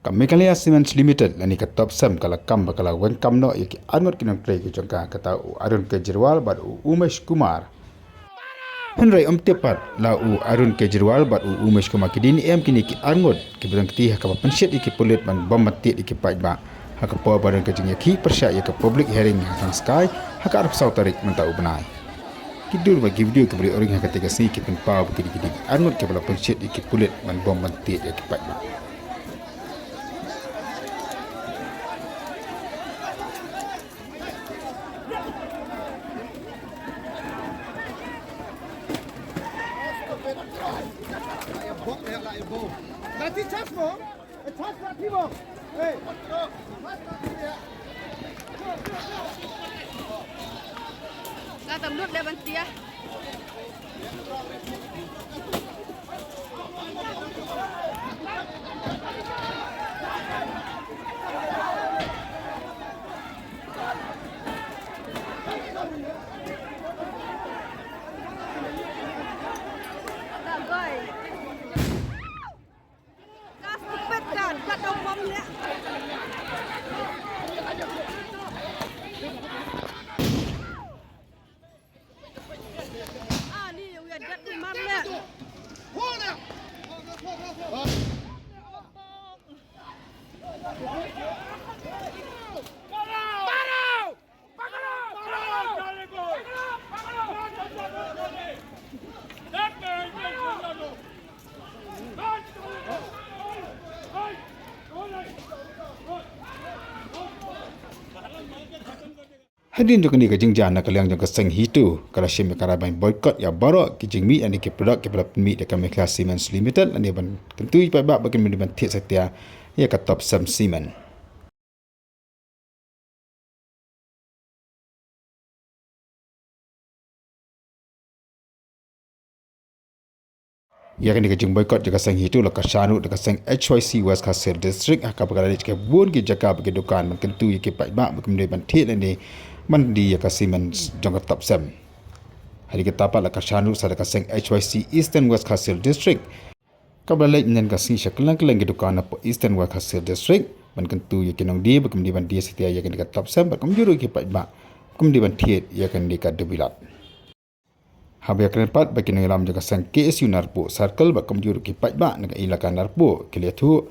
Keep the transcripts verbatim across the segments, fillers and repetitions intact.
Ka Meghalaya Cements Limited lane ka Topcem ka la kam ba ka la weng kam noh ïa ki arngut ki nongtrei ki jong ka, kata u Arun Kejriwal bad u Umesh Kumar. Hynrei ym tip pat la u Arun Kejriwal bad u Umesh Kumar ki dei ne em kine ki arngut kiba don kti ha kaba pynshit ïa ki pulit ban bom ban tied ïa ki paidbah ha ka por ba don ka jingïakhih pyrshah ïa ka public hearing ha Sky ha ka arphew saw tarik mynta u bnai. Ki dur bad ki video kiba ri oring ha katei ka sngi ki pynpaw ba ki dei ki dei ki arngut kiba la pynshit ïa ki pulit ban bom ban tied ïa ki paidbah. Ka tam lut le ban tia. Hadien jong kane ka jingjia na ka liang jong ka seng HITO ka la shim ïa ka rai ban boycott ïa baroh ki jingmih lane ki product kiba la pynmih da ka Meghalaya Cements Limited lane ban kyntu ïa ki paidbah ba kin ym dei ban thied satia ïa ka Topcem Cement. Ïa kane ka jingboycott jong ka seng HITO la kyrshan ruh da ka seng HYC West Khasi Hills District ha kaba ka la leit sha bun ki jaka bad ki dukan ban kyntu ïa ki paidbah ba kim dei ban thied lane ban die ïa ka cement jong ka Topcem. Hadien kata pat la kyrshan ruh sa da ka seng HYC Eastern West Khasi Hills District kaba la leit mynne ka sngi sha kylleng kylleng ki dukan hapoh Eastern West Khasi Hills District ban kyntu ïa ki nongdie ba kim dei ban die satia ïa kane ka Topcem bad kumjuh ruh ïa ki paidbah ba kim dei ban thied ïa kane ka dubilat. Haba ïakren pat bad ki nongïalam jong ka seng KSU Narpuh Circle bad kumjuh ruh ki paidbah na ka Elaka Narpuh ki la ïathuh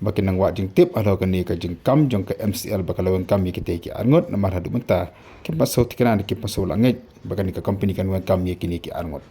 ba ki nang wad jingtip halor kane ka jingkam jong ka MCL ba ka la weng kam ïa kitei ki arngut namar haduh mynta kim pat sngewthikna ne kim pat sngewlah ngeit ba kane ka company kan weng kam ïa kine ki arngut.